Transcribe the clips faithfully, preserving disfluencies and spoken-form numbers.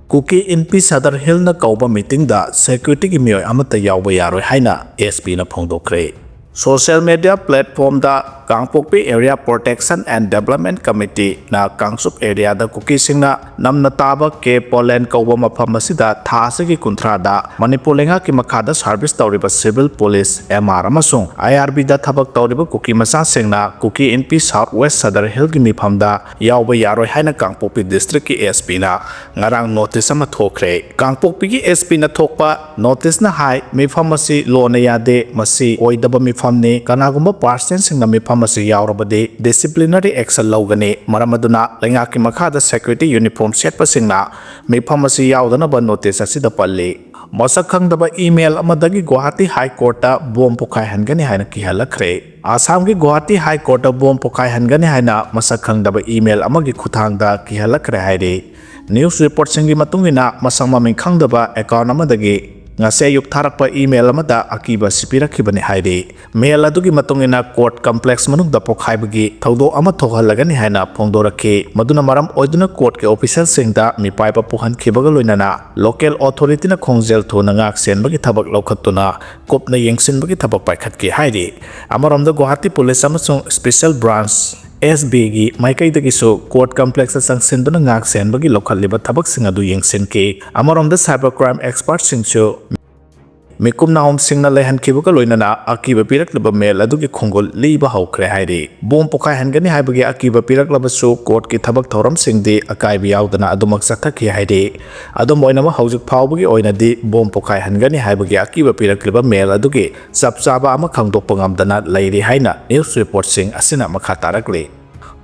ꯀꯨꯀꯤ ꯏꯟꯄꯤ ꯁꯗꯔ ꯍꯤꯜꯅ ꯀꯧꯕ ꯃꯤꯇꯤꯡꯗ ꯁꯦꯀ꯭ꯌꯨꯔꯤꯇꯤꯒꯤ ꯃꯤꯑꯣꯏ ꯑꯃꯠꯇ ꯌꯥꯎꯕ ꯌꯥꯔꯣꯏ ꯍꯥꯏꯅ ꯑꯦꯁ ꯄꯤꯅ ꯐꯣꯡꯗꯣꯛꯈ꯭ꯔꯦ꯫ ꯁꯣꯁꯤꯌꯦꯜ ꯃꯤꯗꯤꯌꯥ ꯄ꯭ꯂꯦꯠꯐꯣꯝꯗ ꯀꯥꯡꯄꯣꯛꯄꯤ area protection and development ꯀꯃꯤꯇꯤꯅ Kangchup ꯑꯦꯔꯤꯌꯥꯗ ꯀꯨꯀꯤꯁꯤꯡꯅ ꯅꯝꯅ ꯇꯥꯕ ꯀꯦ ꯄꯣꯂꯦꯟ ꯀꯧꯕ ꯃꯐꯝ ꯑꯁꯤꯗ ꯊꯥ ꯑꯁꯤꯒꯤ ꯀꯨꯟꯊ꯭ꯔꯥꯗ ꯃꯅꯤꯄꯨꯔ ꯂꯩꯉꯥꯛꯀꯤ ꯃꯈꯥꯗ ꯁꯥꯔꯚꯤꯁ ꯇꯧꯔꯤꯕ ꯁꯤꯚꯤꯜ ꯄꯨꯂꯤꯁ, ꯑꯦꯝ ꯑꯥꯔ ꯑꯃꯁꯨꯡ ꯑꯥꯏ ꯑꯥꯔ ꯕꯤꯗ ꯊꯕꯛ ꯇꯧꯔꯤꯕ ꯀꯨꯀꯤ ꯃꯆꯥꯁꯤꯡꯅ ꯀꯨꯀꯤ ꯏꯟꯄꯤ ꯁꯥꯎꯠ ꯋꯦꯁ ꯁꯗꯔ ꯍꯤꯜꯒꯤ ꯃꯤꯐꯝꯗ ꯌꯥꯎꯕ ꯌꯥꯔꯣꯏ ꯍꯥꯏꯅ ꯀꯥꯡꯄꯣꯛꯄꯤ ꯗꯤꯁꯇ꯭ꯔꯤꯛꯀꯤ ꯑꯦꯁ ꯄꯤꯅ ꯉꯔꯥꯡ ꯅꯣꯇꯤꯁ ꯑꯃ ꯊꯣꯛꯈ꯭ꯔꯦ꯫ ꯀꯥꯡꯄꯣꯛꯄꯤꯒꯤ ꯑꯦꯁ ꯄꯤꯅ ꯊꯣꯛꯄ ꯅꯣꯇꯤꯁꯅ ꯍꯥꯏ, ꯃꯤꯐꯝ ꯑꯁꯤ ꯂꯣꯅ ꯌꯥꯗꯦ, ꯃꯁꯤ ꯑꯣꯏꯗꯕ ꯃꯤꯐꯝꯅꯤ, ꯀꯅꯥꯒꯨꯝꯕ ꯄꯥꯔꯁꯟꯁꯤꯡꯅ ꯃꯤꯐꯝ ꯑꯁꯤ ꯌꯥꯎꯔꯕꯗꯤ ꯗꯤꯁꯤꯄ꯭ꯂꯤꯅꯔꯤ ꯑꯦꯛꯁꯟ ꯂꯧꯒꯅꯤ, ꯃꯔꯝ ꯑꯗꯨꯅ ꯂꯩꯉꯥꯛꯀꯤ ꯃꯈꯥꯗ ꯁꯦꯀ꯭ꯌꯨꯔꯤꯇꯤ ꯌꯨꯅꯤꯐꯣꯔꯝ ꯁꯦꯠꯄꯁꯤꯡꯅ ꯃꯤꯐꯝ ꯑꯁꯤ ꯌꯥꯎꯗꯅꯕ ꯅꯣꯇꯤꯁ ꯑꯁꯤꯗ ꯄꯜꯂꯤ꯫ ꯃꯁꯛ ꯈꯪꯗꯕ ꯏꯃꯦꯜ ꯑꯃꯗꯒꯤ ꯒꯨꯋꯥꯍꯥꯇꯤ ꯍꯥꯏ ꯀꯣꯔꯠꯇ ꯕꯣꯝ ꯄꯣꯈꯥꯏꯍꯟꯒꯅꯤ ꯍꯥꯏꯅ ꯀꯤꯍꯜꯂꯛꯈ꯭ꯔꯦ꯫ ꯑꯁꯥꯝꯒꯤ ꯒꯨꯋꯥꯍꯥꯇꯤ ꯍꯥꯏ ꯀꯣꯔꯠꯇ ꯕꯣꯝ ꯄꯣꯈꯥꯏꯍꯟꯒꯅꯤ ꯍꯥꯏꯅ ꯃꯁꯛ ꯈꯪꯗꯕ ꯏꯃꯦꯜ ꯑꯃꯒꯤ ꯈꯨꯠꯊꯥꯡꯗ ꯀꯤꯍꯜꯂꯛꯈ꯭ꯔꯦ ꯍꯥꯏꯔꯤ꯫ ꯅ꯭ꯌꯨꯁ ꯔꯤꯄꯣꯔꯠꯁꯤꯡꯒꯤ ꯃꯇꯨꯡ ꯏꯟꯅ, ꯃꯁꯛ ꯃꯃꯤꯡ ꯈꯪꯗꯕ ꯑꯦꯀꯥꯎꯟ ꯑꯃꯗꯒꯤ ꯉꯁꯤ ꯑꯌꯨꯛ ꯊꯥꯔꯛꯄ ꯏꯃꯦꯜ ꯑꯃꯗ ꯑꯀꯤꯕ ꯑꯁꯤ ꯄꯤꯔꯛꯈꯤꯕꯅꯤ ꯍꯥꯏꯔꯤ꯫ ꯃꯦꯜ ꯑꯗꯨꯒꯤ ꯃꯇꯨꯡ ꯏꯟꯅ, ꯀꯣꯔꯠ ꯀꯝꯄ꯭ꯂꯦꯛꯁ ꯃꯅꯨꯡꯗ ꯄꯣꯈꯥꯏꯕꯒꯤ ꯊꯧꯗꯣꯛ ꯑꯃ ꯊꯣꯛꯍꯜꯂꯒꯅꯤ ꯍꯥꯏꯅ ꯐꯣꯡꯗꯣꯔꯛꯈꯤ, ꯃꯗꯨꯅ ꯃꯔꯝ ꯑꯣꯏꯗꯨꯅ ꯀꯣꯔꯠꯀꯤ ꯑꯣꯐꯤꯁꯤꯌꯦꯜꯁꯤꯡꯗ ꯃꯤꯄꯥꯏꯕ ꯄꯣꯛꯍꯟꯈꯤꯕꯒ ꯂꯣꯏꯅꯅ ꯂꯣꯀꯦꯜ ꯑꯣꯊꯣꯔꯤꯇꯤꯅ ꯈꯣꯡꯖꯦꯜ ꯊꯨꯅ ꯉꯥꯛ ꯁꯦꯟꯕꯒꯤ ꯊꯕꯛ ꯂꯧꯈꯠꯇꯨꯅ ꯀꯨꯞꯅ ꯌꯦꯡꯁꯤꯟꯕꯒꯤ ꯊꯕꯛ ꯄꯥꯏꯈꯠꯈꯤ ꯍꯥꯏꯔꯤ꯫ ꯑꯃꯔꯣꯝꯗ, ꯒꯨꯋꯥꯍꯥꯇꯤ ꯄꯨꯂꯤꯁ ꯑꯃꯁꯨꯡ ꯁ꯭ꯄꯦꯁꯤꯌꯦꯜ ꯕ꯭ꯔꯥꯟꯆ, ꯑꯦꯁ ꯕꯤꯒꯤ ꯃꯥꯏꯀꯩꯗꯒꯤꯁꯨ ꯀꯣꯔꯠ ꯀꯝꯄ꯭ꯂꯦꯛꯁꯇ ꯆꯪꯁꯤꯟꯗꯨꯅ ꯉꯥꯛ ꯁꯦꯟꯕꯒꯤ ꯂꯧꯈꯠꯂꯤꯕ ꯊꯕꯛꯁꯤꯡ ꯑꯗꯨ ꯌꯦꯡꯁꯤꯟꯈꯤ꯫ ꯑꯃꯔꯣꯝꯗ, ꯁꯥꯏꯕꯔ ꯀ꯭ꯔꯥꯏꯝ ꯑꯦꯛꯁꯄꯔꯠꯁꯤꯡꯁꯨ ꯃꯤꯀꯨꯞ ꯅꯥꯍꯣꯝꯁꯤꯡꯅ ꯂꯩꯍꯟꯈꯤꯕꯒ ꯂꯣꯏꯅꯅ ꯑꯀꯤꯕ ꯄꯤꯔꯛꯂꯤꯕ ꯃꯦꯜ ꯑꯗꯨꯒꯤ ꯈꯣꯡꯒꯨꯜ ꯂꯤꯕ ꯍꯧꯈ꯭ꯔꯦ ꯍꯥꯏꯔꯤ꯫ ꯕꯣꯝ ꯄꯣꯈꯥꯏꯍꯟꯒꯅꯤ ꯍꯥꯏꯕꯒꯤ ꯑꯀꯤꯕ ꯄꯤꯔꯛꯂꯕꯁꯨ, ꯀꯣꯔꯠꯀꯤ ꯊꯕꯛ ꯊꯧꯔꯝꯁꯤꯡꯗꯤ ꯑꯀꯥꯏꯕ ꯌꯥꯎꯗꯅ ꯑꯗꯨꯃꯛ ꯆꯠꯊꯈꯤ ꯍꯥꯏꯔꯤ꯫ ꯑꯗꯨꯝ ꯑꯣꯏꯅꯃꯛ, ꯍꯧꯖꯤꯛ ꯐꯥꯎꯕꯒꯤ ꯑꯣꯏꯅꯗꯤ ꯕꯣꯝ ꯄꯣꯈꯥꯏꯍꯟꯒꯅꯤ ꯍꯥꯏꯕꯒꯤ ꯑꯀꯤꯕ ꯄꯤꯔꯛꯂꯤꯕ ꯃꯦꯜ ꯑꯗꯨꯒꯤ ꯆꯞ ꯆꯥꯕ ꯑꯃ ꯈꯪꯗꯣꯛꯄ ꯉꯝꯗꯅ ꯂꯩꯔꯤ ꯍꯥꯏꯅ ꯅ꯭ꯌꯨꯁ ꯔꯤꯄꯣꯔꯠꯁꯤꯡ ꯑꯁꯤꯅ ꯃꯈꯥ ꯇꯥꯔꯛꯂꯤ꯫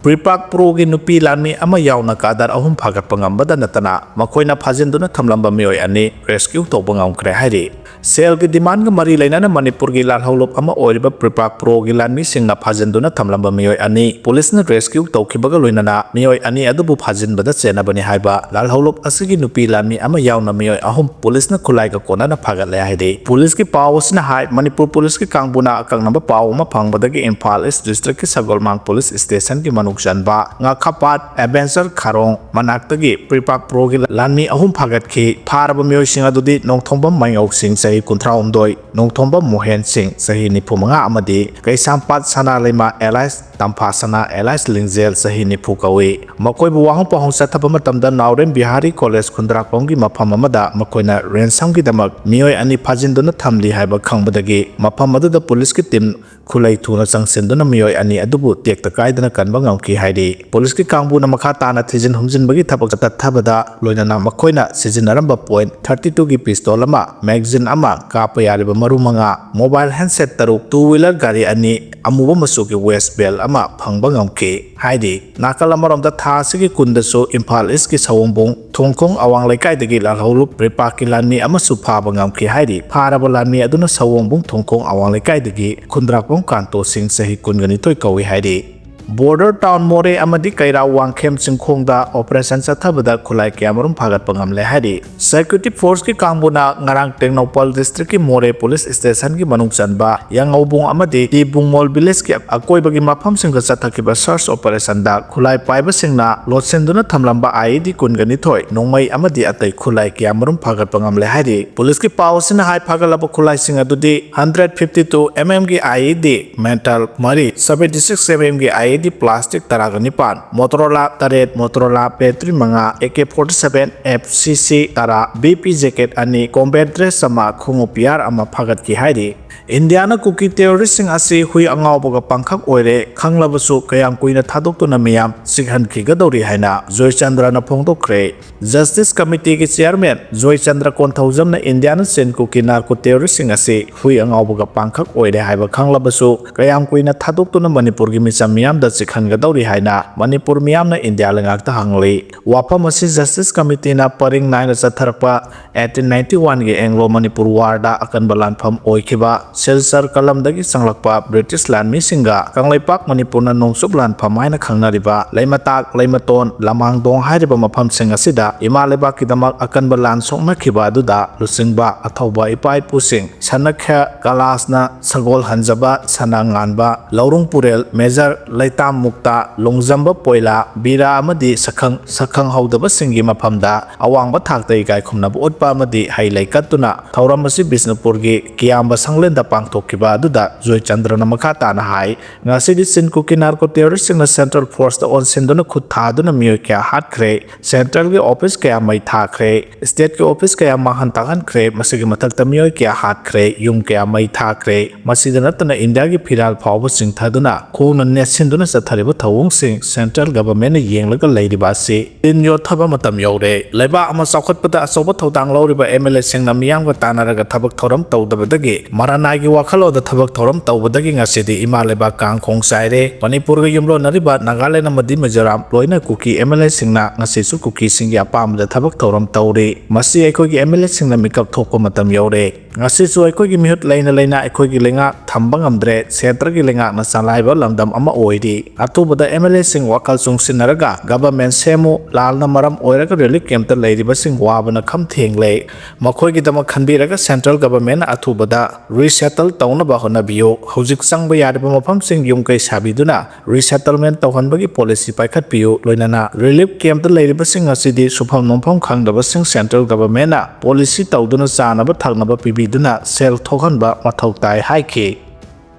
ꯄ꯭ꯔꯤꯄꯥꯛ ꯄ꯭ꯔꯣꯒꯤ ꯅꯨꯄꯤ ꯂꯥꯟꯃꯤ ꯑꯃ ꯌꯥꯎꯅ ꯀꯥꯗꯔ ꯑꯍꯨꯝ ꯐꯥꯒꯠꯄ ꯉꯝꯕꯗ ꯅꯠꯇꯅ, ꯃꯈꯣꯏꯅ ꯐꯥꯖꯤꯟꯗꯨꯅ ꯊꯝꯂꯝꯕ ꯃꯤꯑꯣꯏ ꯑꯅꯤ ꯔꯦꯁꯀ꯭ꯌꯨ ꯇꯧꯕ ꯉꯝꯈ꯭ꯔꯦ ꯍꯥꯏꯔꯤ꯫ ꯁꯦꯜꯒꯤ ꯗꯤꯃꯥꯟꯒ ꯃꯔꯤ ꯂꯩꯅꯅ ꯃꯅꯤꯄꯨꯔꯒꯤ ꯂꯥꯜꯍꯧꯂꯨꯞ ꯑꯃ ꯑꯣꯏꯔꯤꯕ ꯄ꯭ꯔꯤꯄꯥꯛ ꯄ꯭ꯔꯣꯒꯤ ꯂꯥꯟꯃꯤꯁꯤꯡꯅ ꯐꯥꯖꯤꯟꯗꯨꯅ ꯊꯝꯂꯝꯕ ꯃꯤꯑꯣꯏ ꯑꯅꯤ ꯄꯨꯂꯤꯁꯅ ꯔꯦꯁꯀ꯭ꯌꯨ ꯇꯧꯈꯤꯕꯒ ꯂꯣꯏꯅꯅ ꯃꯤꯑꯣꯏ ꯑꯅꯤ ꯑꯗꯨꯕꯨ ꯐꯥꯖꯤꯟꯕꯗ ꯆꯦꯟꯅꯕꯅꯤ ꯍꯥꯏꯕ ꯂꯥꯜꯍꯧꯂꯨꯞ ꯑꯁꯤꯒꯤ ꯅꯨꯄꯤ ꯂꯥꯟꯃꯤ ꯑꯃ ꯌꯥꯎꯅ ꯃꯤꯑꯣꯏ ꯑꯍꯨꯝ ꯄꯨꯂꯤꯁꯅ ꯈꯨꯠꯂꯥꯏꯒ ꯀꯣꯟꯅꯅ ꯐꯥꯒꯠꯂꯦ ꯍꯥꯏꯔꯤ꯫ ꯄꯨꯂꯤꯁꯀꯤ ꯄꯥꯎ ꯑꯁꯤꯅ ꯍꯥꯏ, ꯃꯅꯤꯄꯨꯔ ꯄꯨꯂꯤꯁꯀꯤ ꯀꯥꯡꯕꯨꯅ ꯑꯀꯛꯅꯕ ꯄꯥꯎ ꯑꯃ ꯐꯪꯕꯗꯒꯤ ꯏꯝꯐꯥꯜ ꯏꯁ ꯗꯤꯁꯇ꯭ꯔꯤꯛꯀꯤ ꯁꯒꯣꯜꯃꯥꯡ ꯄꯨꯂꯤꯁ ꯁ꯭ꯇꯦꯁꯟꯒꯤ ꯃꯅꯨꯡ ꯆꯟꯕ ꯉꯥꯈꯥꯄꯥꯠ ꯑꯦꯗꯚꯦꯟꯆꯔ ꯈꯥꯔꯣꯡ ꯃꯅꯥꯛꯇꯒꯤ ꯄ꯭ꯔꯤꯄꯥꯛ ꯄ꯭ꯔꯣꯒꯤ ꯂꯥꯟꯃꯤ ꯑꯍꯨꯝ ꯐꯥꯒꯠꯈꯤ꯫ ꯐꯥꯔꯕ ꯃꯤꯑꯣꯏꯁꯤꯡ ꯑꯗꯨꯗꯤ ꯅꯣꯡꯊꯣꯝꯕꯝ ꯃꯥꯏꯉꯧꯁꯤꯡ, ꯆꯍꯤ ꯀꯨꯟꯊ꯭ꯔꯥꯍꯨꯝꯗꯣꯏ, ꯅꯣꯡꯊꯣꯝꯕꯝ ꯃꯣꯍꯦꯟ ꯁꯤꯡ, ꯆꯍꯤ ꯅꯤꯐꯨ ꯃꯉꯥ, ꯑꯃꯗꯤ ꯀꯩꯁꯥꯝꯄꯥꯠ ꯁꯅꯥ ꯂꯩꯃ ꯑꯦꯂꯥꯏꯁ ꯇꯝꯐꯥ ꯁꯅꯥ ꯑꯦꯂꯥꯏꯁ ꯂꯤꯡꯖꯦꯜ, ꯆꯍꯤ ꯅꯤꯐꯨ ꯀꯧꯏ꯫ ꯃꯈꯣꯏꯕꯨ ꯋꯥꯍꯪ ꯄꯥꯎꯍꯪ ꯆꯠꯊꯕ ꯃꯇꯝꯗ ꯅꯥꯎꯔꯦꯝ ꯕꯤꯍꯥꯔꯤ ꯀꯣꯂꯦꯖ ꯈꯨꯟꯗ꯭ꯔꯥꯛꯄꯝꯒꯤ ꯃꯐꯝ ꯑꯃꯗ ꯃꯈꯣꯏꯅ ꯔꯦꯟꯁꯝꯒꯤꯗꯃꯛ ꯃꯤꯑꯣꯏ ꯑꯅꯤ ꯐꯥꯖꯤꯟꯗꯨꯅ ꯊꯝꯂꯤ ꯍꯥꯏꯕ ꯈꯪꯕꯗꯒꯤ ꯃꯐꯝ ꯑꯗꯨꯗ ꯄꯨꯂꯤꯁꯀꯤ ꯇꯤꯝ ꯈꯨꯠꯂꯩ ꯊꯨꯅ ꯆꯪꯁꯤꯟꯗꯨꯅ ꯃꯤꯑꯣꯏ ꯑꯅꯤ ꯑꯗꯨꯕꯨ ꯇꯦꯛꯇ ꯀꯥꯏꯗꯅ ꯀꯟꯕ ꯉꯝꯈꯤ ꯍꯥꯏꯔꯤ꯫ ꯄꯨꯂꯤꯁꯀꯤ ꯀꯥꯡꯕꯨꯅ ꯃꯈꯥ ꯇꯥꯅ ꯊꯤꯖꯤꯟ ꯍꯨꯝꯖꯤꯟꯕꯒꯤ ꯊꯕꯛ ꯆꯠꯊꯕꯗ ꯂꯣꯏꯅꯅ ꯃꯈꯣꯏꯅ ꯁꯤꯖꯤꯟꯅꯔꯝꯕ ꯄꯣꯏꯟꯠ ꯊꯥꯔꯇꯤ ꯇꯨꯒꯤ ꯄꯤꯁꯇꯣꯜ ꯑꯃ, ꯃꯦꯒꯥꯖꯤꯟ ꯑꯃ, ꯀꯥꯞꯄ ꯌꯥꯔꯤꯕ ꯃꯔꯨ ꯃꯉꯥ, ꯃꯣꯕꯥꯏꯜ ꯍꯦꯟꯁꯦꯠ ꯇꯔꯨꯛ, ꯇꯨ ꯋꯤꯂꯔ ꯒꯥꯔꯤ ꯑꯅꯤ, ꯑꯃꯨꯕ ꯃꯆꯨꯒꯤ ꯋꯦꯁ ꯕꯦꯜ ꯑꯃ ꯐꯪꯕ ꯉꯝꯈꯤ ꯍꯥꯏꯔꯤ꯫ ꯅꯥꯀꯜ ꯑꯃꯔꯣꯝꯗ ꯊꯥ ꯑꯁꯤꯒꯤ ꯀꯨꯟꯗꯁꯨ ꯏꯝꯐꯥꯜ ꯏꯁꯀꯤ ꯁꯑꯣꯝꯕꯨꯡ ꯊꯣꯡꯈꯣꯡ ꯑꯋꯥꯡ ꯂꯩꯀꯥꯏꯗꯒꯤ ꯂꯥꯜꯍꯧꯂꯨꯞ ꯔꯤꯄꯥꯛꯀꯤ ꯂꯥꯟꯃꯤ ꯑꯃꯁꯨ ꯐꯥꯕ ꯉꯝꯈꯤ ꯍꯥꯏꯔꯤ꯫ ꯐꯥꯔꯕ ꯂꯥꯟꯃꯤ ꯑꯗꯨꯅ ꯁꯑꯣꯝꯕꯨꯡ ꯊꯣꯡꯈꯣꯡ ꯑꯋꯥꯡ ꯂꯩꯀꯥꯏꯗꯒꯤ ꯈꯨꯟꯗ꯭ꯔꯥꯛꯄꯝ ꯀꯥꯟꯇꯣ ꯁꯤꯡ, ꯆꯍꯤ ꯀꯨꯟꯒ ꯅꯤꯊꯣꯏ ꯀꯧꯏ ꯍꯥꯏꯔꯤ꯫ ꯕꯣꯔꯗꯔ ꯇꯥꯎꯟ ꯃꯣꯔꯦ ꯑꯃꯗꯤ ꯀꯩꯔꯥꯎ ꯋꯥꯡꯈꯦꯝ ꯆꯤꯡꯈꯣꯡꯗ ꯑꯣꯄꯔꯦꯁꯟ ꯆꯠꯊꯕꯗ ꯈꯨꯠꯂꯥꯏ ꯀꯌꯥꯃꯔꯨꯝ ꯐꯥꯒꯠꯄ ꯉꯝꯂꯦ ꯍꯥꯏꯔꯤ꯫ ꯁꯦꯀ꯭ꯌꯨꯔꯤꯇꯤ ꯐꯣꯔꯁꯀꯤ ꯀꯥꯡꯕꯨꯅ ꯉꯔꯥꯡ ꯇꯦꯡꯅꯧꯄꯜ ꯗꯤꯁꯇ꯭ꯔꯤꯛꯀꯤ ꯃꯣꯔꯦ ꯄꯨꯂꯤꯁ ꯁ꯭ꯇꯦꯁꯟꯒꯤ ꯃꯅꯨꯡ ꯆꯟꯕ ꯌꯥꯉꯧꯕꯨꯡ ꯑꯃꯗꯤ ꯇꯤ ꯕꯨꯡꯃꯣꯜ ꯚꯤꯂꯦꯖꯀꯤ ꯑꯀꯣꯏꯕꯒꯤ ꯃꯐꯝꯁꯤꯡꯗ ꯆꯠꯊꯈꯤꯕ ꯁꯔꯆ ꯑꯣꯄꯔꯦꯁꯟꯗ ꯈꯨꯠꯂꯥꯏ ꯄꯥꯏꯕꯁꯤꯡꯅ ꯂꯣꯠꯁꯤꯟꯗꯨꯅ ꯊꯝꯂꯝꯕ ꯑꯥꯏꯏꯗꯤ ꯀꯨꯟꯒ ꯅꯤꯊꯣꯏ, ꯅꯣꯡꯃꯩ ꯑꯃꯗꯤ ꯑꯇꯩ ꯈꯨꯠꯂꯥꯏ ꯀꯌꯥꯃꯔꯨꯝ ꯐꯥꯒꯠꯄ ꯉꯝꯂꯦ ꯍꯥꯏꯔꯤ꯫ ꯄꯨꯂꯤꯁꯀꯤ ꯄꯥꯎ ꯑꯁꯤꯅ ꯍꯥꯏ, ꯐꯥꯒꯠꯂꯕ ꯈꯨꯠꯂꯥꯏꯁꯤꯡ ꯑꯗꯨꯗꯤ ꯍꯟꯗ꯭ꯔꯦꯠ ꯐꯤꯐꯇꯤ ꯇꯨ ꯑꯦꯝ ꯑꯦꯝꯒꯤ ꯑꯥꯏꯏꯗꯤ ꯃꯦꯟꯇꯜ ꯃꯔꯤ, ꯁꯚꯦꯟꯇꯤ ꯁꯤꯛꯁ ꯑꯦꯝ ꯑꯦꯝꯒꯤ ꯑꯥꯏꯏꯗꯤ ꯄ꯭ꯂꯥꯁꯇꯤꯛ ꯇꯔꯥꯒ ꯅꯤꯄꯥꯟ, ꯃꯣꯇꯣꯔꯣꯂꯥ ꯇꯔꯦꯠ, ꯃꯣꯇꯣꯔꯣꯂꯥ ꯕꯦꯇ꯭ꯔꯤ ꯃꯉꯥ, A K forty seven, F C ꯁꯤ ꯇꯔꯥ, ꯕꯤ ꯄꯤ ꯖꯦꯀꯦꯠ ꯑꯅꯤ, ꯀꯣꯝꯕꯦꯠ ꯗ꯭ꯔꯦꯁ ꯑꯃ, ꯈꯣꯡꯎꯞ ꯄꯤꯌꯥꯔ ꯑꯃ ꯐꯥꯒꯠꯈꯤ ꯍꯥꯏꯔꯤ꯫ ꯏꯟꯗꯤꯌꯥꯅ ꯀꯨꯀꯤ ꯇꯦꯔꯣꯔꯤꯁꯁꯤꯡ ꯑꯁꯤ ꯍꯨꯏ ꯑꯉꯥꯎꯕꯒ ꯄꯥꯡꯈꯛ ꯑꯣꯏꯔꯦ ꯈꯪꯂꯕꯁꯨ ꯀꯌꯥꯝ ꯀꯨꯏꯅ ꯊꯥꯗꯣꯛꯇꯨꯅ ꯃꯤꯌꯥꯝ ꯆꯤꯛꯍꯟꯈꯤꯒꯗꯧꯔꯤ ꯍꯥꯏꯅ ꯖꯣꯏꯆꯟꯗ꯭ꯔꯅ ꯐꯣꯡꯗꯣꯛꯈ꯭ꯔꯦ꯫ ꯖꯁꯇꯤꯁ ꯀꯃꯤꯇꯤꯒꯤ ꯆꯤꯌꯔꯃꯦꯟ ꯖꯣꯏꯆꯟꯗ꯭ꯔ ꯀꯣꯟꯊꯧꯖꯝꯅ ꯏꯟꯗꯤꯌꯥꯅ ꯆꯤꯟ ꯀꯨꯀꯤ ꯅꯥꯔꯀꯣ ꯇꯦꯔꯣꯔꯤꯁꯁꯤꯡ ꯑꯁꯤ ꯍꯨꯏ ꯑꯉꯥꯎꯕꯒ ꯄꯥꯡꯈꯛ ꯑꯣꯏꯔꯦ ꯍꯥꯏꯕ ꯈꯪꯂꯕꯁꯨ ꯀꯌꯥꯝ ꯀꯨꯏꯅ ꯊꯥꯗꯣꯛꯇꯨꯅ ꯃꯅꯤꯄꯨꯔꯒꯤ ꯃꯤꯆꯝ ꯃꯤꯌꯥꯝꯗ ꯆꯤꯛꯍꯟꯒꯗꯧꯔꯤ ꯍꯥꯏꯅ ꯃꯅꯤꯄꯨꯔ ꯃꯤꯌꯥꯝꯅ ꯏꯟꯗꯤꯌꯥ ꯂꯩꯉꯥꯛꯇ ꯍꯪꯂꯤ꯫ ꯋꯥꯐꯝ ꯑꯁꯤ ꯖꯁꯇꯤꯁ ꯀꯃꯤꯇꯤꯅ ꯄꯔꯤꯡ ꯅꯥꯏꯅ ꯆꯠꯊꯔꯛꯄ ꯑꯩꯠꯇꯤꯟ ꯅꯥꯏꯟꯇꯤ ꯋꯥꯟꯒꯤ ꯑꯦꯡꯂꯣ ꯃꯅꯤꯄꯨꯔ ꯋꯥꯔꯗ ꯑꯀꯟꯕ ꯂꯥꯟꯐꯝ ꯑꯣꯏꯈꯤꯕ ꯁꯤꯜꯆꯔ ꯀꯂꯝꯗꯒꯤ ꯆꯪꯂꯛꯄ ꯕ꯭ꯔꯤꯇꯤꯁ ꯂꯥꯟꯃꯤꯁꯤꯡꯒ ꯀꯪꯂꯩꯄꯥꯛ ꯃꯅꯤꯄꯨꯔꯅ ꯅꯣꯡꯆꯨꯞ ꯂꯥꯟꯐꯝ ꯍꯥꯏꯅ ꯈꯪꯅꯔꯤꯕ ꯂꯩꯃꯇꯥꯛ, ꯂꯩꯃꯇꯣꯟ, ꯂꯃꯥꯡꯗꯣꯡ ꯍꯥꯏꯔꯤꯕ ꯃꯐꯝꯁꯤꯡ ꯑꯁꯤꯗ ꯏꯃꯥ ꯂꯩꯕꯥꯛꯀꯤꯗꯃꯛ ꯑꯀꯟꯕ ꯂꯥꯟ ꯁꯣꯛꯅꯈꯤꯕ ꯑꯗꯨꯗ ꯂꯨꯆꯤꯡꯕ ꯑꯊꯧꯕ ꯏꯄꯥ ꯏꯄꯨꯁꯤꯡ ꯁꯅꯈ꯭ꯌ ꯀꯂꯥꯁꯅ ꯁꯒꯣꯜ ꯍꯟꯖꯕ, ꯁꯅꯥ ꯉꯥꯟꯕ, ꯂꯧꯔꯨꯡ ꯄꯨꯔꯦꯜ, ꯃꯦꯖꯔ ꯂꯩꯇꯥꯝ ꯃꯨꯛꯇ, ꯂꯣꯡꯖꯝꯕ ꯄꯣꯏꯂꯥ, ꯕꯤꯔꯥ ꯑꯃꯗꯤ ꯁꯛꯈꯪ ꯁꯛꯈꯪꯍꯧꯗꯕꯁꯤꯡꯒꯤ ꯃꯐꯝꯗ ꯑꯋꯥꯡꯕ ꯊꯥꯛꯇ ꯏꯀꯥꯏ ꯈꯨꯝꯅꯕ ꯎꯠꯄ ꯑꯃꯗꯤ ꯍꯩ ꯂꯩ ꯀꯠꯇꯨꯅ ꯊꯧꯔꯝ ꯑꯁꯤ ꯕꯤꯁꯅꯨꯄꯨꯔꯒꯤ ꯀꯤꯌꯥꯝꯕ ꯁꯪꯂꯦꯟꯗ ꯄꯥꯡꯊꯣꯛꯈꯤꯕ ꯑꯗꯨꯗ ꯖꯣꯏꯆꯟꯗ꯭ꯔꯅ ꯃꯈꯥ ꯇꯥꯅ ꯍꯥꯏ, ꯉꯁꯤꯗꯤ ꯆꯤꯟ ꯀꯨꯀꯤ ꯅꯥꯔꯀꯣ ꯇꯦꯔꯣꯔꯤꯁꯁꯤꯡꯅ ꯁꯦꯟꯇ꯭ꯔꯦꯜ ꯐꯣꯔꯁꯇ ꯑꯣꯟꯁꯤꯟꯗꯨꯅ ꯈꯨꯠ ꯊꯥꯗꯨꯅ ꯃꯤꯑꯣꯏ ꯀꯌꯥ ꯍꯥꯠꯈ꯭ꯔꯦ꯫ ꯁꯦꯟꯇ꯭ꯔꯦꯜꯒꯤ ꯑꯣꯐꯤꯁ ꯀꯌꯥ ꯃꯩ ꯊꯥꯈ꯭ꯔꯦ꯫ ꯁ꯭ꯇꯦꯠꯀꯤ ꯑꯣꯐꯤꯁ ꯀꯌꯥ ꯃꯥꯡꯍꯟ ꯇꯥꯛꯍꯟꯈ꯭ꯔꯦ꯫ ꯃꯁꯤꯒꯤ ꯃꯊꯛꯇ ꯃꯤꯑꯣꯏ ꯀꯌꯥ ꯍꯥꯠꯈ꯭ꯔꯦ꯫ ꯌꯨꯝ ꯀꯌꯥ ꯃꯩ ꯊꯥꯈ꯭ꯔꯦ꯫ ꯃꯁꯤꯗ ꯅꯠꯇꯅ ꯏꯟꯗꯤꯌꯥꯒꯤ ꯐꯤꯔꯥꯜ ꯐꯥꯎꯕ ꯆꯤꯡꯊꯗꯨꯅ ꯈꯣꯡꯅ ꯅꯦꯠꯁꯤꯟꯗꯨꯅ ꯆꯠꯊꯔꯤꯕ ꯊꯧꯑꯣꯡꯁꯤꯡ ꯁꯦꯟꯇ꯭ꯔꯦꯜ ꯒꯚꯔꯟꯃꯦꯟꯠꯅ ꯌꯦꯡꯂꯒ ꯂꯩꯔꯤꯕ ꯑꯁꯤ ꯇꯤꯟ ꯌꯣꯠꯊꯕ ꯃꯇꯝ ꯌꯧꯔꯦ꯫ ꯂꯩꯕꯥꯛ ꯑꯃ ꯆꯥꯎꯈꯠꯄꯗ ꯑꯆꯧꯕ ꯊꯧꯗꯥꯡ ꯂꯧꯔꯤꯕ ꯑꯦꯝ ꯑꯦꯜ ꯑꯦꯁꯤꯡꯅ ꯃꯤꯌꯥꯝꯒ ꯇꯥꯟꯅꯔꯒ ꯊꯕꯛ ꯊꯧꯔꯝ ꯇꯧꯗꯕꯗꯒꯤ ꯃꯔꯥꯅꯥꯏꯒꯤ ꯋꯥꯈꯜꯂꯣꯟꯗ ꯊꯕꯛ ꯊꯧꯔꯝ ꯇꯧꯕꯗꯒꯤ ꯉꯁꯤꯗꯤ ꯏꯃꯥ ꯂꯩꯕꯥꯛ ꯀꯥꯡ ꯈꯣꯡ ꯆꯥꯏꯔꯦ꯫ ꯃꯅꯤꯄꯨꯔꯒ ꯌꯨꯝꯂꯣꯟꯅꯔꯤꯕ ꯅꯥꯒꯥꯂꯦꯟ ꯑꯃꯗꯤ ꯃꯤꯖꯣꯔꯥꯝ ꯂꯣꯏꯅ ꯀꯨꯀꯤ ꯑꯦꯝ ꯑꯦꯜ ꯑꯦꯁꯤꯡꯅ ꯉꯁꯤꯁꯨ ꯀꯨꯀꯤꯁꯤꯡꯒꯤ ꯑꯄꯥꯝꯕꯗ ꯊꯕꯛ ꯊꯧꯔꯝ ꯇꯧꯔꯤ꯫ ꯃꯁꯤ ꯑꯩꯈꯣꯏꯒꯤ ꯑꯦꯝ ꯑꯦꯜ ꯑꯦꯁꯤꯡꯅ ꯃꯤꯀꯞ ꯊꯣꯛꯄ ꯃꯇꯝ ꯌꯧꯔꯦ꯫ ꯉꯁꯤꯁꯨ ꯑꯩꯈꯣꯏꯒꯤ ꯃꯤꯍꯨꯠ ꯂꯩꯅ ꯂꯩꯅ ꯑꯩꯈꯣꯏꯒꯤ ꯂꯩꯉꯥꯛ ꯊꯝꯕ ꯉꯝꯗ꯭ꯔꯦ꯫ ꯁꯦꯟꯇ꯭ꯔꯒꯤ ꯂꯩꯉꯥꯛꯅ ꯆꯂꯥꯏꯕ ꯂꯝꯗꯝ ꯑꯃ ꯑꯣꯏꯔꯤ꯫ ꯑꯊꯨꯕꯗ ꯑꯦꯝ ꯑꯦꯜ ꯑꯦꯁꯤꯡ ꯋꯥꯈꯜ ꯆꯨꯡꯁꯤꯟꯅꯔꯒ ꯒꯚꯔꯟꯃꯦꯟꯠ ꯁꯦꯝꯃꯨ꯫ ꯂꯥꯟꯅ ꯃꯔꯝ ꯑꯣꯏꯔꯒ ꯔꯤꯂꯤꯐ ꯀꯦꯝꯞꯇ ꯂꯩꯔꯤꯕꯁꯤꯡ ꯋꯥꯕꯅ ꯈꯝ ꯊꯦꯡꯂꯦ꯫ ꯃꯈꯣꯏꯒꯤꯗꯃꯛ ꯈꯟꯕꯤꯔꯒ ꯁꯦꯟꯇ꯭ꯔꯦꯜ ꯒꯚꯔꯟꯃꯦꯟꯠꯅ ꯑꯊꯨꯕꯗ ꯔꯤꯁꯦꯇꯜ ꯇꯧꯅꯕ ꯍꯣꯠꯅꯕꯤꯌꯨ꯫ ꯍꯧꯖꯤꯛ ꯆꯪꯕ ꯌꯥꯔꯤꯕ ꯃꯐꯝꯁꯤꯡ ꯌꯨꯝ ꯀꯩ ꯁꯥꯕꯤꯗꯨꯅ ꯔꯤꯁꯦꯇꯜꯃꯦꯟꯠ ꯇꯧꯍꯟꯕꯒꯤ ꯄꯣꯂꯤꯁꯤ ꯄꯥꯏꯈꯠꯄꯤꯌꯨ꯫ ꯂꯣꯏꯅꯅ ꯔꯤꯂꯤꯐ ꯀꯦꯝꯞꯇ ꯂꯩꯔꯤꯕꯁꯤꯡ ꯑꯁꯤꯗꯤ ꯁꯨꯐꯝ ꯅꯣꯝꯐꯝ ꯈꯪꯗꯕꯁꯤꯡ ꯁꯦꯟꯇ꯭ꯔꯦꯜ ꯒꯚꯔꯟꯃꯦꯟꯠꯅ ꯄꯣꯂꯤꯁꯤ ꯇꯧꯗꯨꯅ ꯆꯥꯅꯕ ꯊꯛꯅꯕ ꯄꯤꯕꯤꯗꯨꯅ ꯁꯦꯜ ꯊꯣꯛꯍꯟꯕ ꯃꯊꯧ ꯇꯥꯏ ꯍꯥꯏꯈꯤ꯫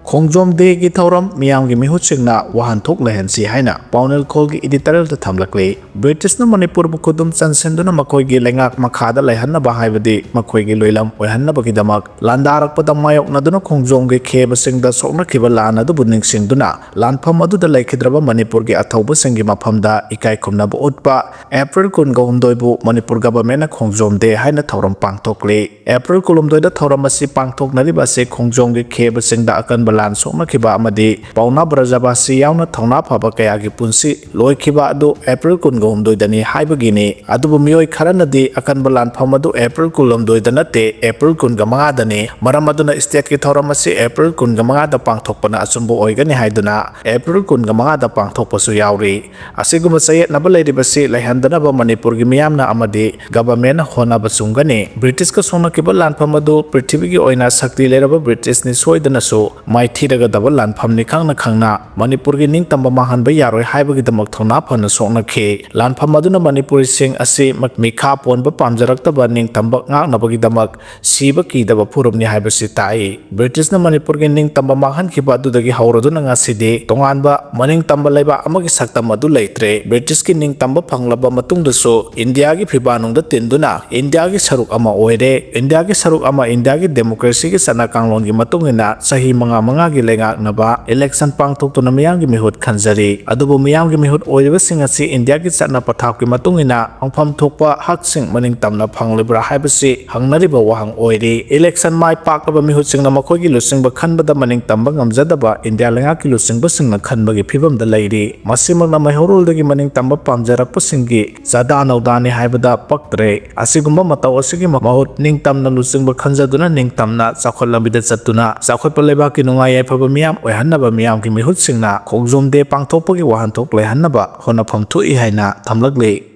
ꯈꯣꯡꯖꯣꯝ ꯗꯦꯒꯤ ꯊꯧꯔꯝ ꯃꯤꯌꯥꯝꯒꯤ ꯃꯤꯍꯨꯠꯁꯤꯡꯅ ꯋꯥꯍꯟꯊꯣꯛ ꯂꯩꯍꯟꯁꯤ ꯍꯥꯏꯅ ꯄꯥꯎꯅꯦꯜ ꯈꯣꯜꯒꯤ ꯏꯗꯤꯇꯣꯔꯤꯌꯦꯜꯗ ꯊꯝꯂꯛꯂꯤ꯫ ꯕ꯭ꯔꯤꯇꯤꯁꯅ ꯃꯅꯤꯄꯨꯔꯕꯨ ꯈꯨꯗꯨꯝ ꯆꯟꯁꯤꯟꯗꯨꯅ ꯃꯈꯣꯏꯒꯤ ꯂꯩꯉꯥꯛ ꯃꯈꯥꯗ ꯂꯩꯍꯟꯅꯕ ꯍꯥꯏꯕꯗꯤ ꯃꯈꯣꯏꯒꯤ ꯂꯣꯏꯂꯝ ꯑꯣꯏꯍꯟꯅꯕꯒꯤꯗꯃꯛ ꯂꯥꯟꯗꯥꯔꯛꯄꯗ ꯃꯥꯌꯣꯛꯅꯗꯨꯅ ꯈꯣꯡꯖꯣꯝꯒꯤ ꯈꯦꯕꯁꯤꯡꯗ ꯁꯣꯛꯅꯈꯤꯕ ꯂꯥꯟ ꯑꯗꯨꯕꯨ ꯅꯤꯡꯁꯤꯡꯗꯨꯅ ꯂꯥꯟꯐꯝ ꯑꯗꯨꯗ ꯂꯩꯈꯤꯗ꯭ꯔꯕ ꯃꯅꯤꯄꯨꯔꯒꯤ ꯑꯊꯧꯕꯁꯤꯡꯒꯤ ꯃꯐꯝꯗ ꯏꯀꯥꯏ ꯈꯨꯝꯅꯕ ꯎꯠꯄ꯫ ꯑꯦꯄ꯭ꯔꯤꯜ ꯀꯨꯟꯒ ꯍꯨꯝꯗꯣꯏꯕꯨ ꯃꯅꯤꯄꯨꯔ ꯒꯚꯔꯟꯃꯦꯟꯠꯅ ꯈꯣꯡꯖꯣꯝ ꯗꯦ ꯍꯥꯏꯅ ꯊꯧꯔꯝ ꯄꯥꯡꯊꯣꯛꯂꯤ꯫ ꯑꯦꯄ꯭ꯔꯤꯜ ꯀꯨꯟꯍꯨꯝꯗꯣꯏꯗ ꯊꯧꯔꯝ ꯑꯁꯤ ꯄꯥꯡꯊꯣꯛꯅꯔꯤꯕ ꯑꯁꯤ ꯈꯣꯡꯖꯣꯝꯒꯤ ꯈꯦꯕꯁꯤꯡꯗ ꯑꯀꯟꯕ ꯂꯥꯟ ꯁꯣꯛꯅꯈꯤꯕ ꯑꯃꯗꯤ ꯄꯥꯎꯅꯥ ꯕ꯭ꯔꯖꯕꯥꯁꯤ ꯌꯥꯎꯅ ꯊꯧꯅꯥ ꯐꯕ ꯀꯌꯥꯒꯤ ꯄꯨꯟꯁꯤ ꯂꯣꯏꯈꯤꯕ ꯑꯗꯨ ꯑꯦꯄ꯭ꯔꯤꯜ ꯀꯨꯟꯒ ꯍꯨꯝꯗꯣꯏꯗꯅꯤ ꯍꯥꯏꯕꯒꯤꯅꯤ꯫ ꯑꯗꯨꯕꯨ ꯃꯤꯑꯣꯏ ꯈꯔꯅꯗꯤ ꯑꯀꯟꯕ ꯂꯥꯟꯐꯝ ꯑꯗꯨ ꯑꯦꯄ꯭ꯔꯤꯜ ꯀꯨꯟꯍꯨꯝꯗꯣꯏꯗ ꯅꯠꯇꯦ, ꯑꯦꯄ꯭ꯔꯤꯜ ꯀꯨꯟꯒ ꯃꯉꯥꯗꯅꯤ꯫ ꯃꯔꯝ ꯑꯗꯨꯅ ꯁ꯭ꯇꯦꯠꯀꯤ ꯊꯧꯔꯝ ꯑꯁꯤ ꯑꯦꯄ꯭ꯔꯤꯜ ꯀꯨꯟꯒ ꯃꯉꯥꯗ ꯄꯥꯡꯊꯣꯛꯄꯅ ꯑꯆꯨꯝꯕ ꯑꯣꯏꯒꯅꯤ ꯍꯥꯏꯗꯨꯅ ꯑꯦꯄ꯭ꯔꯤꯜ ꯀꯨꯟꯒ ꯃꯉꯥꯗ ꯄꯥꯡꯊꯣꯛꯄꯁꯨ ꯌꯥꯎꯔꯤ꯫ ꯑꯁꯤꯒꯨꯝꯕ ꯆꯌꯦꯠꯅꯕ ꯂꯩꯔꯤꯕꯁꯤ ꯂꯩꯍꯟꯗꯅꯕ ꯃꯅꯤꯄꯨꯔꯒꯤ ꯃꯤꯌꯥꯝꯅ ꯑꯃꯗꯤ ꯒꯚꯔꯟꯃꯦꯟꯠꯅ ꯍꯣꯠꯅꯕ ꯆꯨꯝꯒꯅꯤ꯫ ꯕ꯭ꯔꯤꯇꯤꯁꯀ ꯁꯣꯛꯅꯈꯤꯕ ꯂꯥꯟꯐꯝ ꯑꯗꯨ ꯄ꯭ꯔꯤꯊꯤꯕꯤꯒꯤ ꯑꯣꯏꯅ ꯁꯛꯇꯤ ꯂꯩꯔꯕ ꯕ꯭ꯔꯤꯇꯤꯁꯅꯤ ꯁꯣꯏꯗꯅꯁꯨ ꯃꯥꯏꯊꯤꯔꯒꯗꯕ ꯂꯥꯟꯐꯝꯅꯤ ꯈꯪꯅ ꯈꯪꯅ ꯃꯅꯤꯄꯨꯔꯒꯤ ꯅꯤꯡꯇꯝꯕ ꯃꯥꯡꯍꯟꯕ ꯌꯥꯔꯣꯏ ꯍꯥꯏꯕꯒꯤꯗꯃꯛ ꯊꯧꯅꯥ ꯐꯅ ꯁꯣꯛꯅꯈꯤ꯫ ꯂꯥꯟꯐꯝ ꯑꯗꯨꯅ ꯃꯅꯤꯄꯨꯔꯤꯁꯤꯡ ꯑꯁꯤ ꯃꯤꯈꯥ ꯄꯣꯟꯕ ꯄꯥꯝꯖꯔꯛꯇꯕ, ꯅꯤꯡꯇꯝꯕ ꯉꯥꯛꯅꯕꯒꯤꯗꯃꯛ ꯁꯤꯕ ꯀꯤꯗꯕ ꯐꯨꯔꯨꯞꯅꯤ ꯍꯥꯏꯕꯁꯤ ꯇꯥꯛꯏ꯫ ꯕ꯭ꯔꯤꯇꯤꯁꯅ ꯃꯅꯤꯄꯨꯔꯒꯤ ꯅꯤꯡꯇꯝꯕ ꯃꯥꯡꯍꯟꯈꯤꯕ ꯑꯗꯨꯗꯒꯤ ꯍꯧꯔꯗꯨꯅ ꯉꯁꯤꯗꯤ ꯇꯣꯉꯥꯟꯕ ꯃꯅꯤꯡꯇꯝꯕ ꯂꯩꯕꯥꯛ ꯑꯃꯒꯤ ꯁꯛꯇꯝ ꯑꯗꯨ ꯂꯩꯇ꯭ꯔꯦ꯫ ꯕ꯭ꯔꯤꯇꯤꯁꯀꯤ ꯅꯤꯡꯇꯝꯕ ꯐꯪꯂꯕ ꯃꯇꯨꯡꯗꯁꯨ ꯏꯟꯗꯤꯌꯥꯒꯤ ꯐꯤꯕꯥꯅꯨꯡꯗ ꯇꯤꯟꯗꯨꯅ ꯏꯟꯗꯤꯌꯥꯒꯤ ꯁꯔꯨꯛ ꯑꯃ ꯑꯣꯏꯔꯦ꯫ ꯏꯟꯗꯤꯌꯥꯒꯤ ꯁꯔꯨꯛ ꯑꯃ ꯏꯟꯗꯤꯌꯥꯒꯤ ꯗꯦꯃꯣꯀ꯭ꯔꯦꯁꯤꯒꯤ ꯆꯠꯅ ꯀꯥꯡꯂꯣꯟꯒꯤ ꯃꯇꯨꯡ ꯏꯟꯅ ꯆꯍꯤ ꯃꯉꯥ ꯃꯉꯥꯒꯤ ꯂꯩꯉꯥꯛꯅꯕ ꯏꯂꯦꯛꯁꯟ ꯄꯥꯡꯊꯣꯛꯇꯨꯅ ꯃꯤꯌꯥꯝꯒꯤ ꯃꯤꯍꯨꯠ ꯈꯟꯖꯔꯤ꯫ ꯑꯗꯨꯕꯨ ꯃꯤꯌꯥꯝꯒꯤ ꯃꯤꯍꯨꯠ ꯑꯣꯏꯔꯤꯕꯁꯤꯡ ꯑꯁꯤ ꯏꯟꯗꯤꯌꯥꯒꯤ ꯆꯠꯅ ꯄꯊꯥꯞꯀꯤ ꯃꯇꯨꯡ ꯏꯟꯅ ꯐꯪꯐꯝ ꯊꯣꯛꯄ ꯍꯛꯁꯤꯡ ꯃꯅꯤꯡ ꯇꯝꯅ ꯐꯪꯂꯤꯕ꯭ꯔꯥ ꯍꯥꯏꯕꯁꯤ ꯍꯪꯅꯔꯤꯕ ꯋꯥꯍꯪ ꯑꯣꯏꯔꯤ꯫ ꯏꯂꯦꯛꯁꯟ ꯃꯥꯏ ꯄꯥꯛꯂꯕ ꯃꯤꯍꯨꯠꯁꯤꯡꯅ ꯃꯈꯣꯏꯒꯤ ꯂꯨꯆꯤꯡꯕ ꯈꯟꯕꯗ ꯃꯅꯤꯡ ꯇꯝꯕ ꯉꯝꯖꯗꯕ ꯏꯟꯗꯤꯌꯥ ꯂꯩꯉꯥꯛꯀꯤ ꯂꯨꯆꯤꯡꯕꯁꯤꯡꯅ ꯈꯟꯕꯒꯤ ꯐꯤꯕꯝꯗ ꯂꯩꯔꯤ꯫ ꯃꯁꯤꯃꯛꯅ ꯃꯩꯍꯧꯔꯣꯜꯗꯒꯤ ꯃꯅꯤꯡ ꯇꯝꯕ ꯄꯥꯝꯖꯔꯛꯄꯁꯤꯡꯒꯤ ꯆꯥꯗꯥ ꯅꯧꯗꯥꯅꯤ ꯍꯥꯏꯕꯗ ꯄꯛꯇ꯭ꯔꯦ꯫ ꯑꯁꯤꯒꯨꯝꯕ ꯃꯇꯧ ꯑꯁꯤꯒꯤ ꯃꯍꯨꯠ ꯅꯤꯡꯇꯝꯅ ꯂꯨꯆꯤꯡꯕ ꯈꯟꯖꯗꯨꯅ ꯅꯤꯡꯇꯝꯅ ꯆꯥꯎꯈꯠ ꯂꯝꯕꯤꯗ ꯆꯠꯇꯨꯅ ꯆꯥꯎꯈꯠꯄ ꯂꯩꯕꯥꯛꯀꯤ ꯅꯨꯡꯉꯥꯏ ꯌꯥꯏꯐꯕ ꯃꯤꯌꯥꯝ ꯑꯣꯏꯍꯟꯅꯕ ꯃꯤꯌꯥꯝꯒꯤ ꯃꯤꯍꯨꯠꯁꯤꯡꯅ ꯈꯣꯡꯖꯣꯝ ꯗꯦ ꯄꯥꯡꯊꯣꯛꯄꯒꯤ ꯋꯥꯍꯟꯊꯣꯛ ꯂꯩꯍꯟꯅꯕ ꯍꯣꯠꯅꯐꯝ ꯊꯣꯛꯏ ꯍꯥꯏꯅ ꯊꯝꯂꯛꯂꯤ꯫